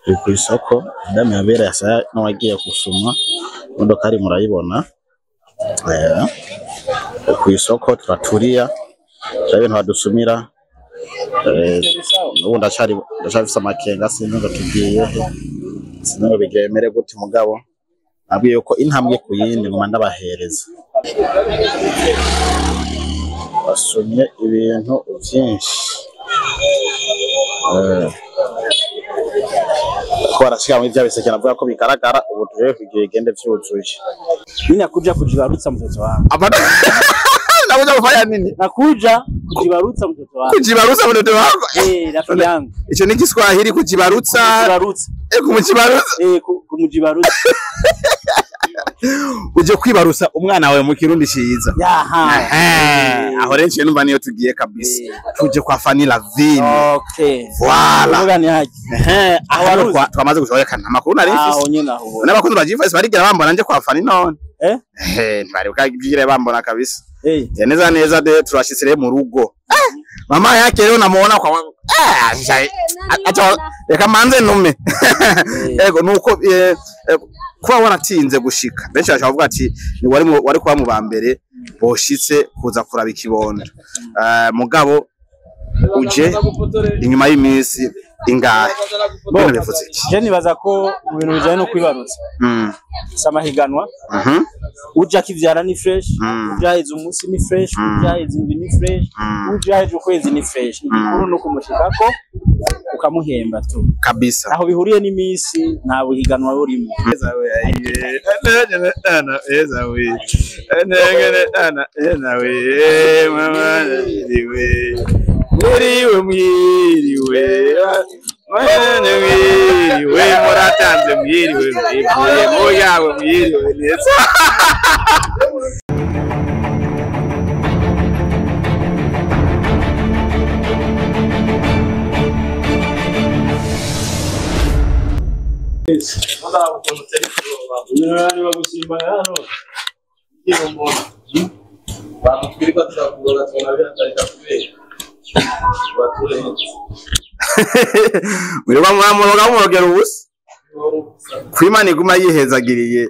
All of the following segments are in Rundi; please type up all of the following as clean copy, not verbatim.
Turi kw'isoko, madame Yabera yasa n'uwagiye gusuma, imodokari murayibona. Kw'isoko turaturia, turaba ibintu badusumira. N'ubu ndacafise amakenga, sinzi ngo tugiye he, sinzi ngo bigemere gute, mugabo nabwiye ko intambwe ku yindi nguma ndabahereza. Basumye ibintu vyinshi. Ko barashika muri vya biseke navuga ko bigaragara, ubu rero kugira bigende vyuzuye. Mimi nakuja kujibarutsa mtoto wangu. Nakuja kufanya nini? Nakuja kujibarutsa mtoto wangu. Kujibarutsa mtoto wako? Eh, rafiki yangu. Ico ni Kiswahili kujibarutsa. Kujibarutsa. Eh, kumujibarutsa. Eh, kumujibarutsa. Uje kwibarutsa umwana wawe mu Kirundi ciza. Yaha. Aho rero nciye numva niyo tugiye kabisa. Tuje kwa Fanny Lavine. Okay. Voilà. Uvuga ni haje. Aho Awaruzi. twamaze gushobora amakuru nari mfise. Aho nyene aho. N'abakozi ba G5 barigera bambona nje kwa Fanny none. Eh? Ntibari bwagire bambona kabisa. Eh. Neza neza de turashitse rero mu rugo. Mama yake rero namuona kwa acha reka manze nume. Ego nuko kuba waratinze gushika. Benshi bashobora kuvuga ati ni wari kuba mu ba mbere boshitse kuza kuraba ikibondo. Mugabo uje inyuma y'iminsi ingahe? Bino bivuze iki? Je nibaza ko mu bintu bijanye no kwibarutsa. Samahiganwa. Uja kivyara ni fresh, uja heza umunsi ni fresh, uja heza indwi ni fresh, uja heza ukwezi ni fresh. Igikuru no kumushikako ukamuhemba tu. Kabisa. Aho bihuriye n'imisi nta buhiganwa burimo. Mwiriwe mwiriwe mwiriwe muratanze mwiriwe mwiriwe muyawe mwiriwe neza. Wirirwa muramuroga murogera ubusa kwimana iguma yihezagiriye.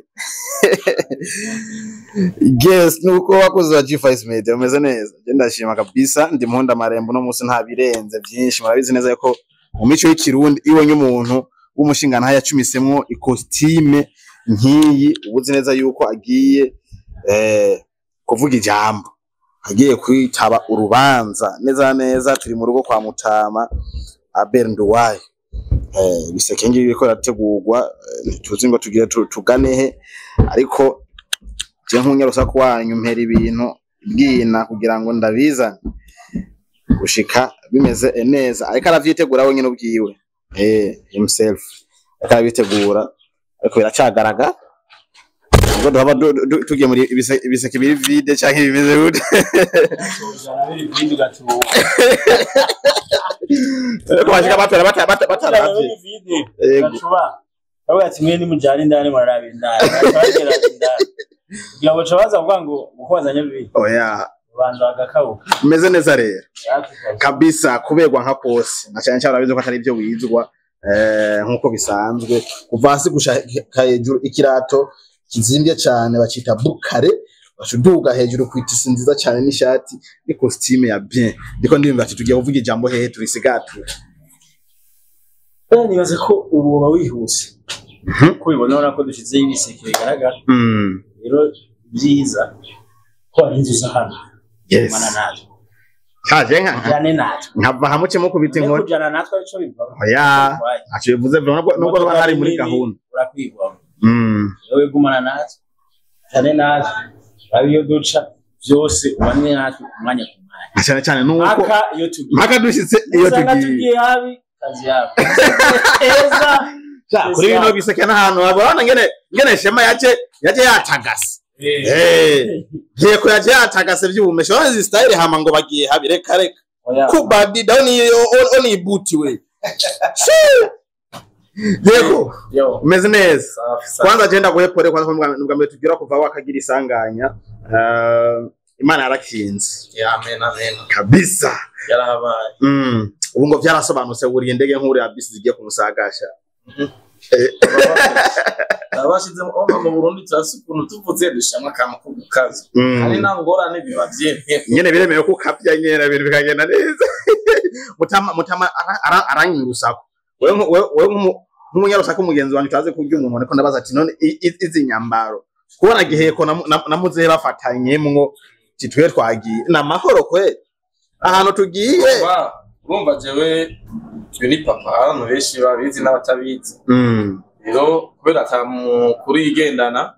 Yes, nuko wakoze wa G5 Media umeze neza. Je ndashima kabisa, ndi mpunda marembo no munsi nta birenze byinshi. Murabizi neza yuko mu mico y'ikirundi iwe nyumuntu w'umushinga nta yacumisemwo ikositime nkiyi, ubuzi neza yuko agiye kuvuga ijambo, agiye kwitaba urubanza. Neza neza turi mu rugo kwa Mutama Abel Nduwayo. Biseke ngibi biriko birategurwa, ntituzi ngo tugire tugane he, ariko je nkunyarusaku wanyu mpera ibintu bwina kugira ngo ndabizane gushika bimeze neza. Ariko aravyitegura wenyine ubwiwe, himself ariko arabitegura, ariko biracagaragara ubwo duhaba tugiye muri ibiseke biri vide canke bimeze gute. Ariko bashika batora bataravye. Yego. Bavuga ati mwe nimujane indani muraraba indani. Bagera indani. Kugira ngo baza kuvuga ngo gukozanya bibi. Oya. Banza bagakabuka. Meze neza rero. Kabisa kuberwa nka kose. Na cyane cyane urabizi ko atari ibyo wizwa nkuko bisanzwe. Kuva hasi gushika hejuru ikirato kizimbye cyane bacita bukare, bashuduga hejuru kwitisi nziza cyane n'ishati ni costume ya bien. Ndiko ndimva ati tugiye kuvuga ijambo hehe turisigatura. Nibaze ko ubu woba wihuse. Ko ubibona urabona ko dushizeho ibiseke bigaragara. Rero byiza ko ari inzu za hano. Yes. Mana natwe. Kaje nka. Jane natwe. Nkava hamwe cyo kubita inkoni. Kujana natwe arico biva. Oya. Aco bivuze nubwo nubwo hari muri gahunda. Urakwigwa. Wewe gumana natwe. Jane natwe. Abiyo duca byose ubane natwe umwanya ku mwanya. Cyane cyane nuko mpaka iyo tugiye. Mpaka dushitse iyo tugiye. Habi kazi yako. Eza. Kuri bino biseke n'ahantu babona ngene shema yaje yatagase. Yeko yaje yatagase by'ubumesho. Bazi style hama ngo bagiye habi reka reka. Kubadi down oni buti we. Yego. Umeze neza. Kwanza agenda guhepore kwanza mbwa mbere tugira kuva wakagira isanganya. Imana yarakinze. Amen amen. Kabisa. Yarahabaye. Ubu ngo byarasobanutse buri indege nkuru ya bisi zigiye kumusagasha. Abashizemo mu Burundi turasi ukuntu tuvuze dushamwa akantu ko gukaza. Hari nta ngorane biba vyemewe. Nyene biremewe ko ukavya nyene ibintu bikagenda neza. Mutama aranywa urusaku. Wewe nk'umunyarusaku mugenzi wanjye utazi kurya umuntu ariko ndabaza ati none izi nyambaro kubona Giheko na muzehe bafatanyemwo titwe twagiye na mahoro kwe ahantu tugiye. Urumva jewe ni papa abantu benshi babizi n'abatabizi. Rero kubera ata mukuru yigendana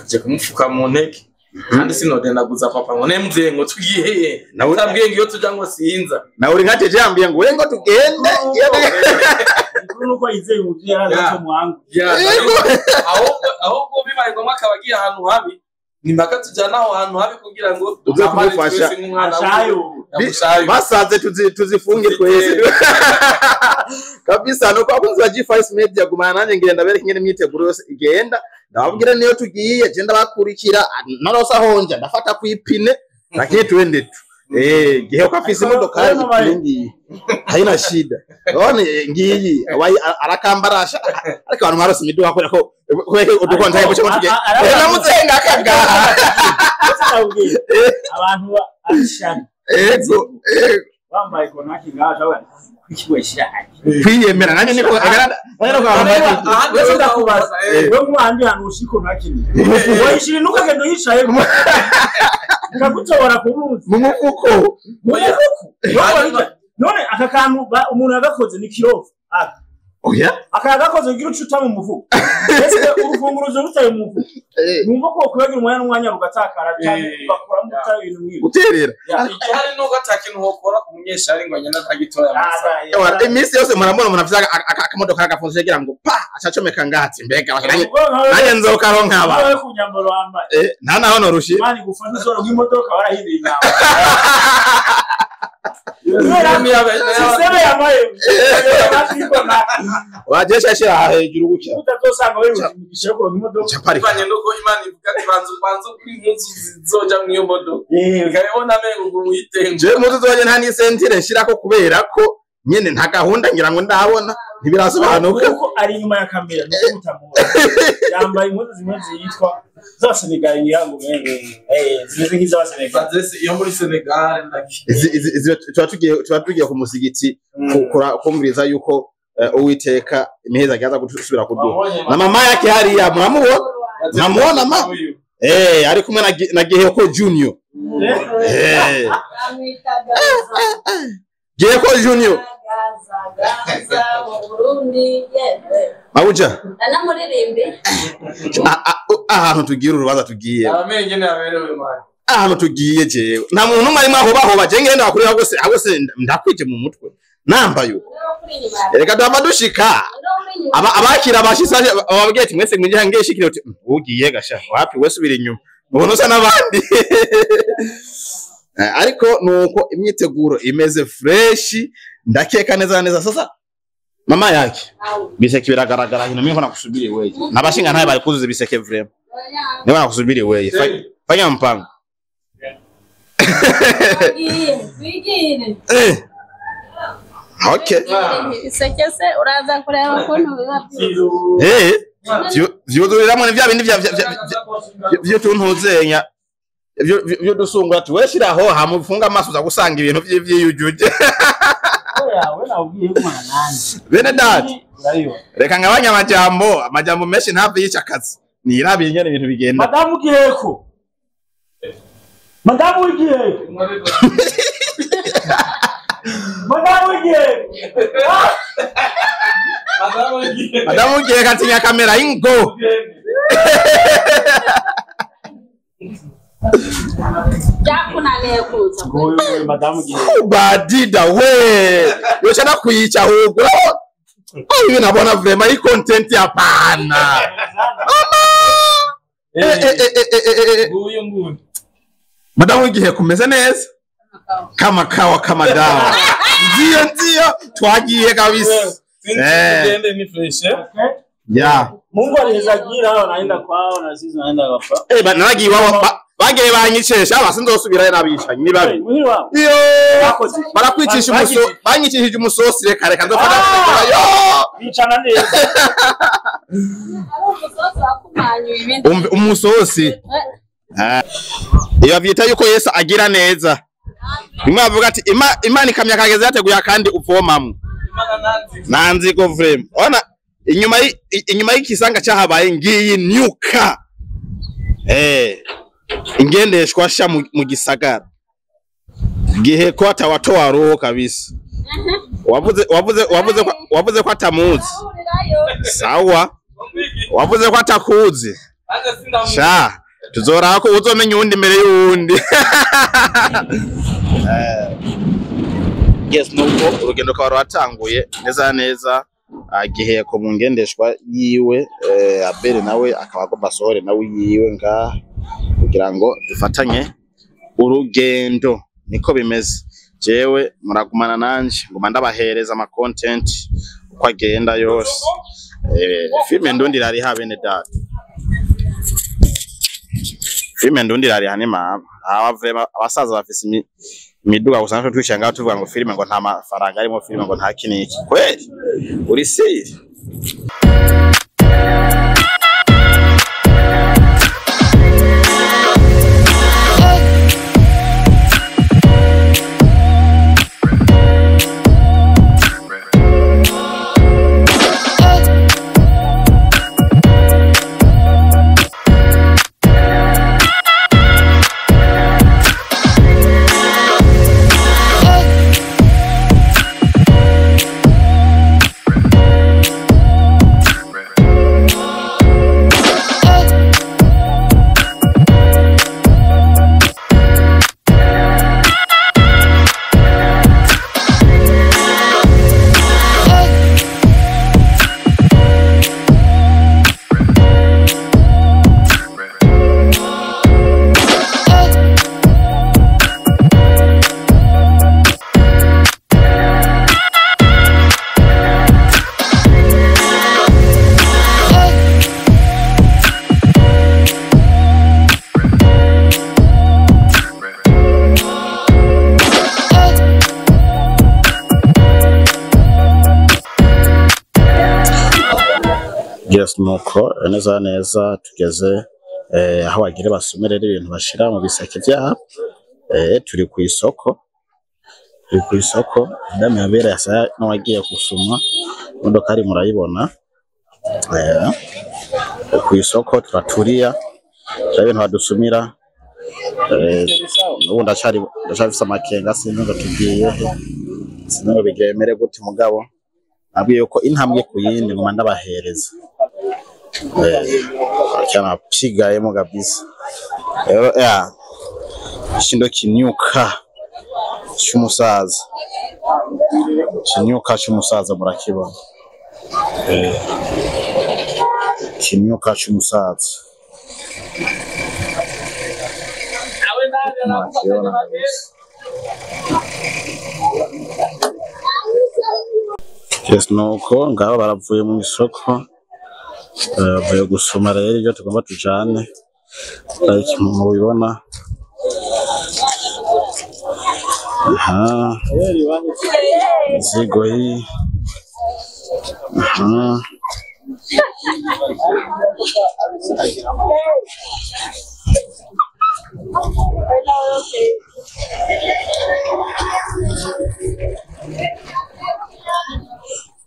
je kumufuka mu ntege kandi sinodendaguza papa ngo nemvye ngo tugiye utabwiye ngo iyo tuja ngo sinza nawe uri nkateje yambiye ngo we ngo tugende nuko yizeye umuvyeyi araza mwangu. Ahubwo bibaye ngombwa akaba agiye ahantu habi ni mpaka tujana aho hantu habi kugira ngo uze kumufasha basaze tuzifunge twese kabisa. Nuko abakunzi ba G5 Media gumana nanjye ngenda bereka ingene imyiteguro yose igenda ndababwira niyo tugiye je ndabakurikira narosa honja ndafata kwipine lakini tuende tu Giheko afise imodoka ngiyi haina shida none ngiyi arakambarasha ariko abantu barose imiduga kubera ko udukonta yebo cyo tugiye namutsenga akagaha abantu arishana ego bambaye konaki ngaho kwishira kwiyemera nanjye niko wewe ndakubaza wewe mwandi hano ushiko nakini wayishiri nukagenda yicaye kagutora kuruzi mu mufuko none aka kantu umuntu agakoze ni kirofu oya aka gakoze kugira ucuta mu mufuko ese urufunguruzo rutaye mu mufuko numva ko kubagira umwanya n'umwanya rugatakara cyane ugakora muta ibintu nk'ibi guterera igihari nuko atakintu hokora umunyeshari ngo anyana atagitora amasa iminsi yose murabona umuntu afite akamodoka gafunze kugira ngo pa acacomeka ngatsi mbega nanjye nzokaronka aba nta naho norushye mani gufata usoro nk'imodoka warahinduye inyama wajesha ashira hejuru gutya utazosanga wewe umugisha kuronka imodoka bivanye nuko Imana ivuga ati banza kuri impuzu zizoja mw'iyo modoka ikabibona amengo ngo uyitenge je impuzu zoje nta n'isentire nshirako kubera ko nyene nta gahunda ngira ngo ndabona ntibirasobanuka kuko ari inyuma ya kamera nuko mutamubona yambaye impuzu zimwe zitwa za Senegal ngira ngo zimeze nk'iza Senegal iyo muri Senegal ndaki izi tuba tugiye ku musigiti kumviriza yuko Uwiteka imiheza aza gusubira kuduha na mama yake hariya muramubona namuona ma ari kumwe na Giheko Junior Giheko Junior Mauja ahantu tugiye urubanza tugiye ahantu tugiye jewe nta muntu umwe arimo ahobahoba je ngenda bakurira gose agose ndakwije mu mutwe nambaye uko reka duhava dushika abakira abashitsi bababwiye ati mwese mwinjira ngeshikire uti ugiye gasha wapi wese ubiri inyuma ubona usa n'abandi ariko nuko imyiteguro imeze fresh ndakeka neza neza. Sasa mama yake biseke biragaragara hino mimi nakusubiri wewe nabashinga ntaye bari kuzuza biseke vrema niba nakusubiri wewe fanya mpango okay iseke se uraza kureba ukuntu biba byuzuye vyuzuriramwe ni vya bindi vyo tuntuzenya vyo dusungura ati weshiraho hamufunga amaso uza gusanga ibintu vyiyujuje bene data reka ngabanya amajambo menshi ntave yica akazi nirabiye nyene ibintu bigenda. Madamu Giheko, madamu Giheko, madamu Giheko, madamu Giheko atinya kamera ingo Badida we yoshana kuicha huko hivi nabona vrema hii content hapana. Mama nguyu nguyu madamu Giheko kumeze neza kama kawa kama dawa ndio ndio twagiye kabisa. Tugende ni fresh yeah. Mungu aliwezagira wanaenda kwao na sisi tunaenda kwa. Naragiye iwabo Bagiye banyicesha aba sinzosubirayo n'abicanyi ni babi. Muhira wawe. Iyo Bakoze. barakwicisha umuso banyicishije umusosi, reka reka nzofata yo. Bicana neza. Ari umusozi wakumanyuye ibindi. Umusosi. Iyo bavyita yuko Yesu agira neza. Bimwe bavuga ati Imana ikamya kageze yateguye akandi uvomamwo. Nanzi ko vrema. Ona inyuma inyuma y'ikisanga cyahabaye ngiyi nyuka. Ingendeshwa sha mu gisagara. Gihe ko atawatoa roho kabisa. Wavuze ko atamuzi. Ahurirayo. Sawa. Wavuze ko atakuzi. Sha, tuzoraba ko uzomenya uwundi imbere y'uwundi. Yes, nuko urugendo rukaba rwatanguye neza neza, Giheko mu ngendeshwa yiwe, Abel nawe akaba agomba asohore nawe yiwe ngaha kugira ngo dufatanye urugendo, niko bimeze. Jewe muragumana nanje nguma ndabahereza ama content uko agenda yose. Filme ndundi irariha bene data. Filme ndundi irariha ni mama. Aba vraiment abasaza bafise imiduga gusa, natwe twicaye ngaho tuvuga ngo filme ngo nta mafaranga arimo, filme ngo nta kiniki. Kweli uri siri? Yes, nuko neza neza tugeze aho bagire basomere ibintu bashira mu biseke vyabo. Turi ku isoko, turi ku isoko. Madame Yabera yasa n'uwagiye gusuma imodoka ari murayibona. Ku isoko turaturia, turaba ibintu badusumira. Ubu ndacarifise amakenga, sinzi ngo tugiye he, sinzi ngo bigemere gute, mugabo nabwiye ko intambwe ku yindi nguma ndabahereza. Cyana pigayemo kabisa. Rero ya shindo kinyuka cy'umusaza, kinyuka cy'umusaza murakibona. Kinyuka cy'umusaza murakibona kabisa. Yes, nuko ngabo baravuye mu isoko, bavuye gusoma rero ibyo tugomba tujane, like mubibona. Aha, mizigo hii. Aha.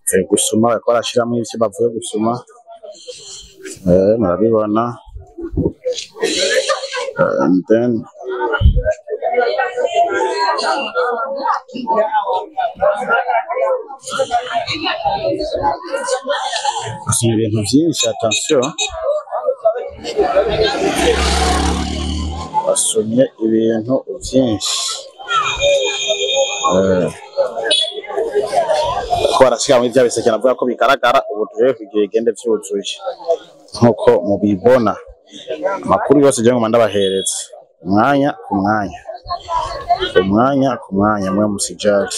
Bavuye gusuma, bariko barashiramwo ivyo bavuye gusuma. Murabibona. And then gusoma ibintu vyinshi, attention. Basomye ibintu vyinshi. Ko barashira muri vya biseke, navuga ko bigaragara ubu tuje kugira igende vyuzuye nkuko mubibona. Amakuru yose je ngoma ndabahereza umwanya ku mwanya, umwanya ku mwanya, mwe musijali.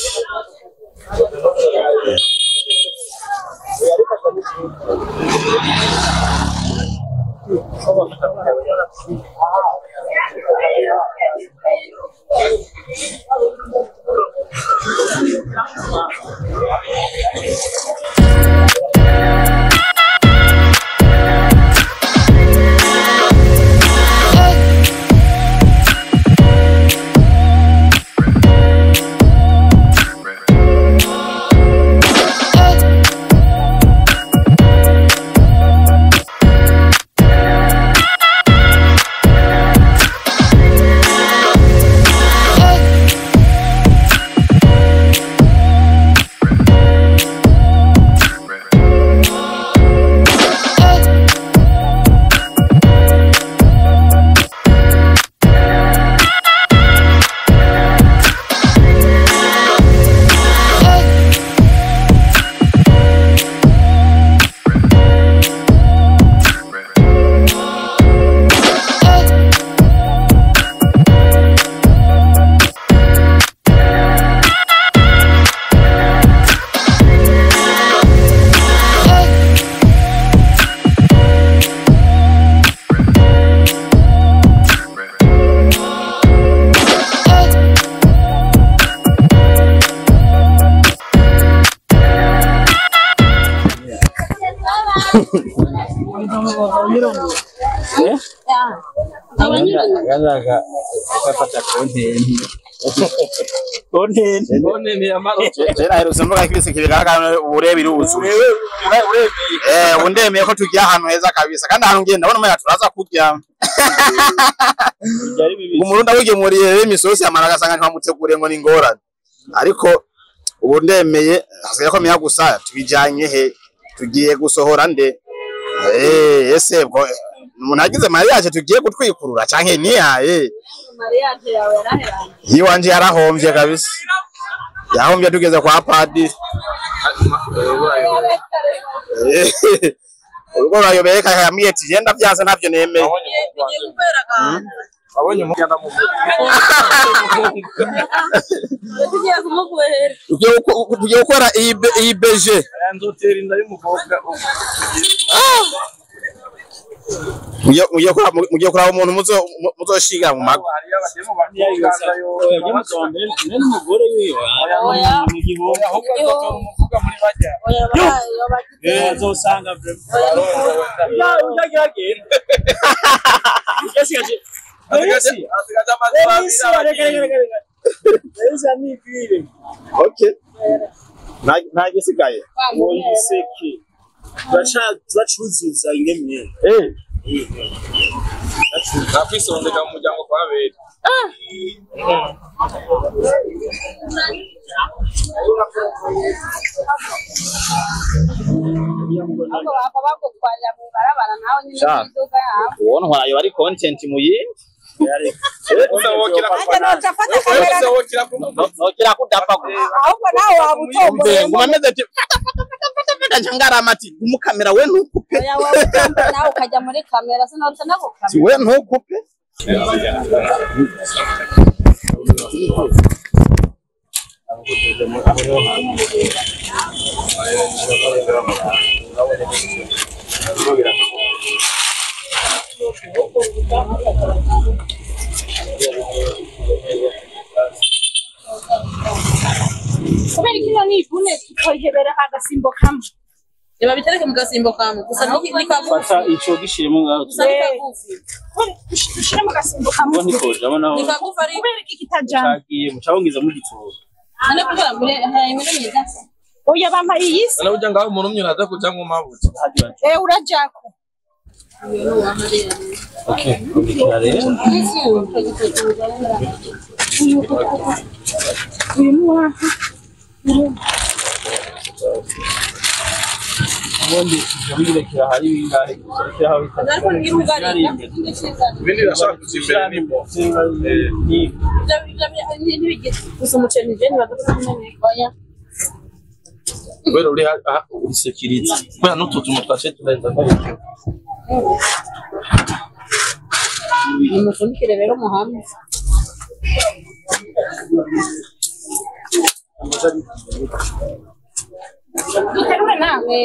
Galaga akafata kontenti. Kontenti. None amaroje. Jera aherutse mvuga ko ibiseke bigaragara ubure biruzuye. Uremeye. Undemeye ko tugiye ahantu heza kabisa kandi ahantu ngenda ndabona umenga turaza kurya. Umurundi awigemuriye imisosi amara agasanga ntibamuteguriye ngo ni ingorane. Ariko ubu ndemeye hasigaye ko menya gusa tubijanye he tugiye gusohora nde. Ese bwo umuntu agize mariage tugiye gutwikurura canke niyaye. Mariage yawe yaraheranye. Iwanje yarahomvye kabisa. Yahombye tugeze kwa padiri. Urugo rurayobeye yambwiye ati genda vyanse ntavyo nemeye. Bigiye kubera akantu. Abonye umuganda mu Tugiye kumuguhera. Tugiye gukora iyi BG. Nzotera inda y'umukobwa. Mugiye kuraba umuntu muzoshiga mu mago. N'umugore wiwe. Azosanga Okay. Nta gisigaye. Iseke. Turacuzuza ingemwe. Nakwisondeka mu muryango kwa bere. Ahubwo bapfa bagutwarira mu ibarabara nawe nyine mu iduka yawe. Uwo ntwaye bari content mu yindi. Nanjye noca mfata kamera Nokira kudapfa ahubwo nawe waba utomboye. Nguma meze ati fata fata fata fata fata ncangarama ati gumukamera we ntukupe. Oya wowe utomboye nawe ukajya muri kamera sinoca nagukamera. We ntukupe. Kubera kino ni ivune tukohebera agasimbo kamwe. Reba bitereke mu gasimbo kamwe gusa ni kagufi. Fata ico gishiremo ngaho. Gusa ni kagufi. Dushire mu gasimbo kamwe. Ubwo ntikoja naho. Ni kagufi ari Kubera iki kitajana? Cagiye mucabongiza mu gitoro. none kugira ngo hari imere myiza. Oya bampaye iyi si. None burya ngaho umuntu umwe araza kuja mu mabuye. Urajako. Okay, ubikira rero. Uyu ni uwahe? Ubundi birekera hari bingahe gusa aho bitatu. Ariko ntirugarika. Ibindi birashaka kuja imbere nimbo. Gusa umuceri ni jeni badafite kumeneka. Oya. Kubera uri uri security. Kubera n'utu tuntu twaciye turenza ko. Nimufunikire rero muhamwe. Duterure nawe.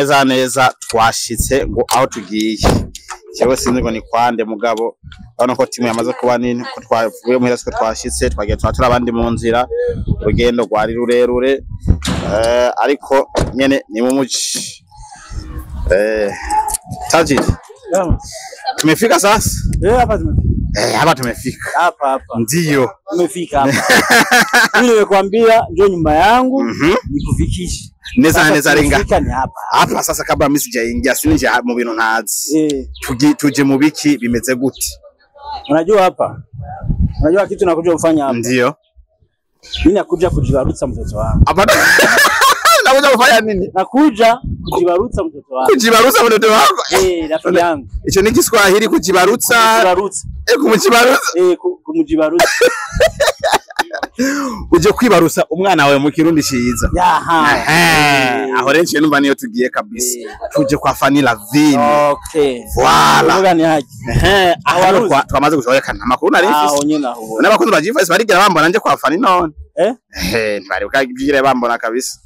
Neza neza twashitse ngo aho tugiye. Jewe sinzi ngo ni kwande, mugabo urabona ko timu yamaze kuba nini, ko twavuye muhira siko twashitse, twagiye turatura abandi mu nzira, urugendo rwari rurerure, ariko nyene ni mu muji. Tajiri, tumefika sasa? Hapa tumefika. Hapa tumefika. Hapa hapa. Ndio. Tumefika hapa. Mimi nimekuambia njoo nyumba yangu nikufikishe. Neza neza renga. Ni hapa. Hapa sasa kabla mimi sijaingia sinje mu bintu ntazi. Tuje mu biki bimeze gute? Unajua hapa. Unajua kitu nakuja kufanya hapa. Ndio. Mimi nakuja kujibarutsa mtoto wangu. Hapa nakuja kufanya nini? Nakuja kujibarutsa mtoto wangu. Kujibarutsa mtoto wako? Rafiki yangu. Icho ni Kiswahili kujibarutsa. Kujibarutsa. Kumujibarutsa. Kumujibarutsa. Uje kwibarusa umwana wawe mu Kirundi ciza. Yaha. Aho rero nje numva niyo tugiye kabisa. Tuje kwa Fanny Lavine. Okay. Voilà. Uvuga ni haje. Aho twamaze gushobora amakuru nari mfise. Aho nyine aho. N'abakunzi ba G5 barigera bambona nje kwa Fanny none. Ntibari bwagira bambona kabisa.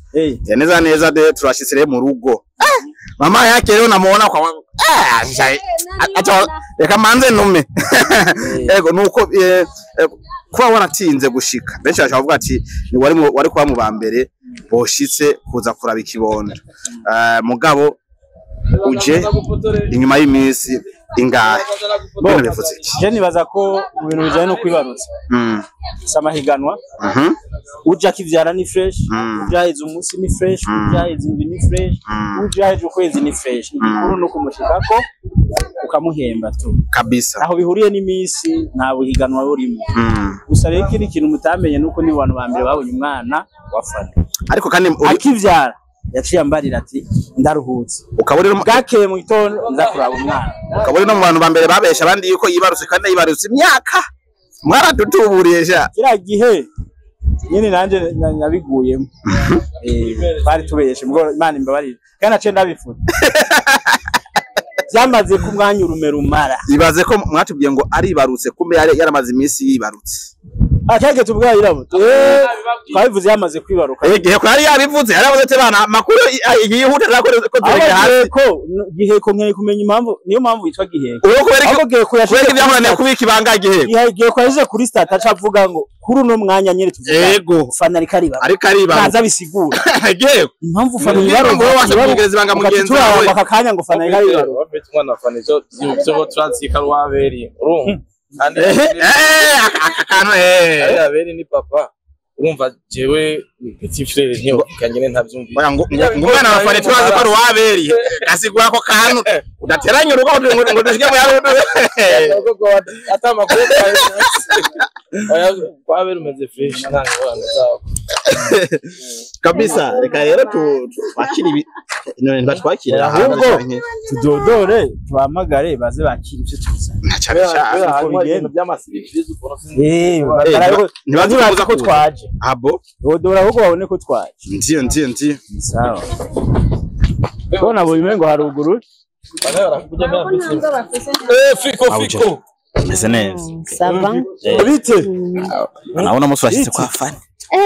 Neza neza de turashitse rero mu rugo. Mama yake rero namuona kwa acha reka manze ntume. Ego nuko kuba waratinze gushika benshi bashaka kuvuga ati ni wari kuba mu bambere boshitse kuza kuraba ikibondo. Mugabo uje inyuma y'iminsi ingahe? Bino bivuze iki? Je nibaza ko mu bintu bijanye no kwibarutsa. Samahiganwa. Uja kivyara ni fresh, ujaheze umunsi ni fresh, ujaheze indwi ni fresh, ujaheze ukwezi ni fresh. Igikuru no kumushikako ukamuhemba tu. Kabisa. Aho bihuriye n'imisi nta buhiganwa burimo. Gusa rero ikindi kintu mutamenye nuko ni abantu ba mbere babonye umwana wa Fanny. Ariko kandi akivyara yaciye ambarira ati ndaruhutse. Ukaburi bwakeye mu gitondo nza kuraba umwana. Ukaburi no mu bantu ba mbere babesha abandi yuko yibarutse kandi yibarutse imyaka. Mwaradutuburiye sha. Kira gihe nyine nanje nabiguyemo. Bari tubeshe mugoro Imana imbabarire. Kandi naciye ndabifuta. Byamaze ku mwanya urumerumara. Ibaze ko mwatubwiye ngo aribarutse kumbe yaramaze iminsi yibarutse. Akage tubwa irabo. Twabivuze yamaze kwibaruka. Gihe ko yari yabivuze yaravuze ati bana makuru yihuta ko tureke hasi. Ko Giheko nkeneye kumenya impamvu niyo mpamvu yitwa Giheko. Uwo kubera ko Giheko byamuraniye kubika ibanga Giheko. Giheko yaje kuri start aca avuga ngo kuri uno mwanya nyere tuvuga. Yego. Fana ariko aribaruka. Ariko aribaruka. Kaza bisigura. Giheko. Impamvu Fana yibaruka. Wowe ibanga mugenzi wawe. Aka kanya ngo Fana aribaruka. Bafite umwana Fana izo byo turazika rwaberi. Urumva. Akano aberi ni papa. Urumva jewe petit frère ntiyo kanyene ntavyumva. Ngo umwana wa Fana turazi ko ari uwaberi. Asigura ko kantu udateranye urugo ngo dushike mu yarudo. Ata makuru oya kwaberi umeze fresh nta ngorane zako. Kabisa reka rero twakira ibi none ndatwakira ahubwo tudodore tuhamagare baze bakira ivyo tuza. Cyane cyane ibintu by'amasirivisi ukuntu ntibazi ko twaje. Abo dodora ahubwo babone ko twaje. Ndiyo ndiyo ndiyo. Sawa. Bona bo imengo haruguru. Fiko fiko. Meze neza. Sava. Bite. Naona umunsi washitse kwa Fanny.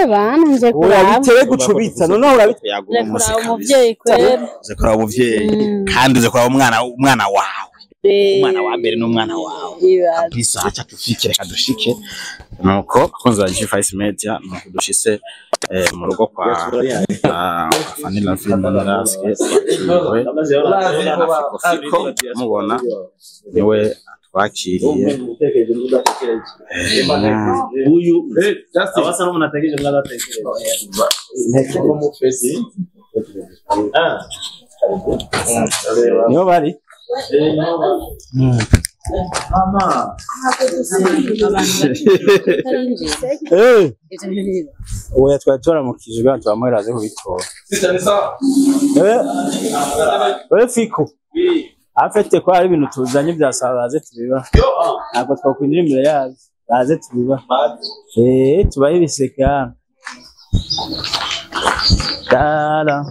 Bana nje kuraba. Urabitewe gucubitsa none urabitewe kuraba umuvyeyi kwera. Uze kuraba umuvyeyi kandi uze kuraba umwana wawe. Umwana wa mbere n'umwana wawe. Kabisa acha tufike reka dushike. Nuko akunze ba G5 Media nuko dushise mu rugo kwa Fanny Lavine Raske twakiriwe mubona niwe twakiriye. Uyu abasa n'umuntu ategereje mwadatekereje. Niho bari. Oya twari turamukije bwa twamuheraze kubitora. Wewe Fiko. Afete ko ari ibintu tuzanye byasaba baze tubiba. Ntabwo twakwinjira imbere yazo. Baze tubiba. Tubahe ibiseke hano. Dara.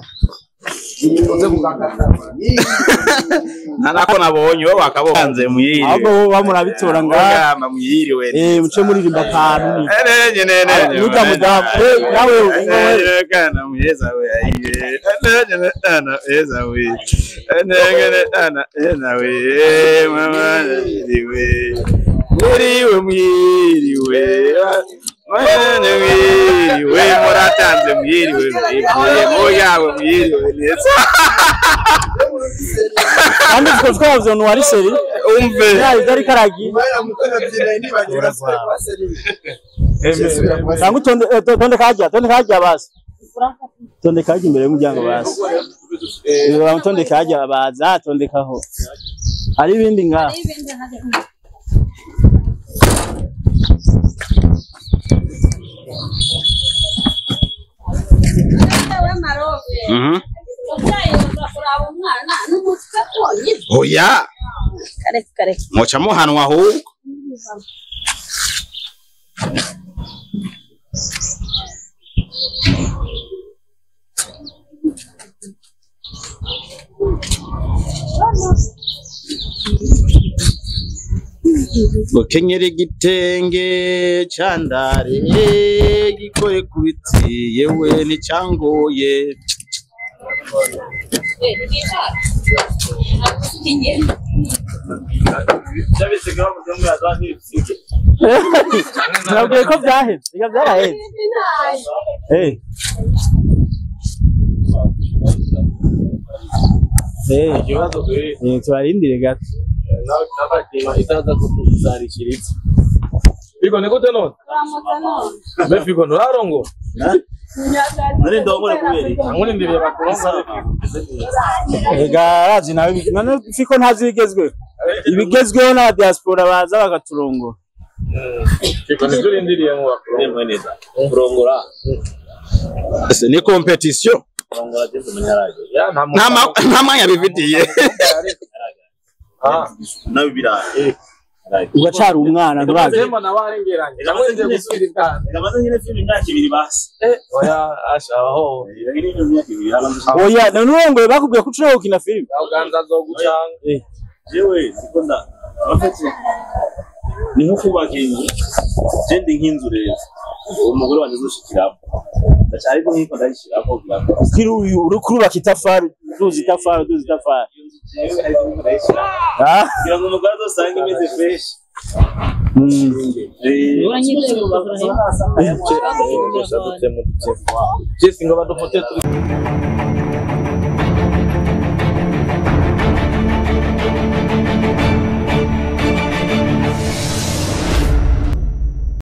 Ntanako nabonye wowe wakabokanze mwiriwe. Ahubwo bo bamurabitora ngaha. Mugamba mwiriwe. Muce muririmba akantu ni. Nenye nenye. Nuja mudamu. Nawe ingowe. Kana muheza we. Nenye ana heza we. Nenye ana heza we. Mama mwiriwe. Mwiriwe mwiriwe. Mwene mwiriwe muratanze mwiriwe mwiriwe muyawe mwiriwe neza. Kandi twavyo no ari seri. Umve. Ya idari karagi. Sangu tonde kaja basi. Tonde kaja imbere y'umuryango basi. Tonde kaja baza tondekaho. Hari ibindi ngaha. Oya. Kare. Mocha muhanwa ahubwo. Gukenyera igitenge candare gikore kubiti yewe nicyangoye. Nabwiye ko byaheze, reka byaraheze. Tubarindire gato. Figo ni gute none? Mbe Figo nturarongo? Nari ndongore kubera iki? Nkurindiriye bakurongore. Ega arazi nawe none Figo ntazi ibigezweho. Ibigezweho n'aba diaspora baza bakaturongora. Figo ntiturindiriye mu bakurongore neza. Kurongora. Ese ni competition. Kurongora je munyaraje. Nta mwanya bifitiye. Nawe biraye. Ugacari umwana nturazi. Ndemba nawe arengeranye. Namwe ngiye gusubira ibwana. Ndamaze nyine filime imyaka ibiri basi. Oya asha aho. Oya none urongoye bakubwiye ko ushobora gukina filime. Uganza azogucanga. Jewe siko nda. Abafite ni nko kubaka inzu. Je ndi nk'inzu rero. Umugore wanje azoshikiramo. Ndacari ko nkiko ndayishiramo kugira ngo ukiri uyu uri kurubaka itafari duzi itafari duzi itafari. Jewe ariko nkiko ndayishiramo. Kugira ngo umugore azosange imeze fresh. Jesse ngo badufote turi.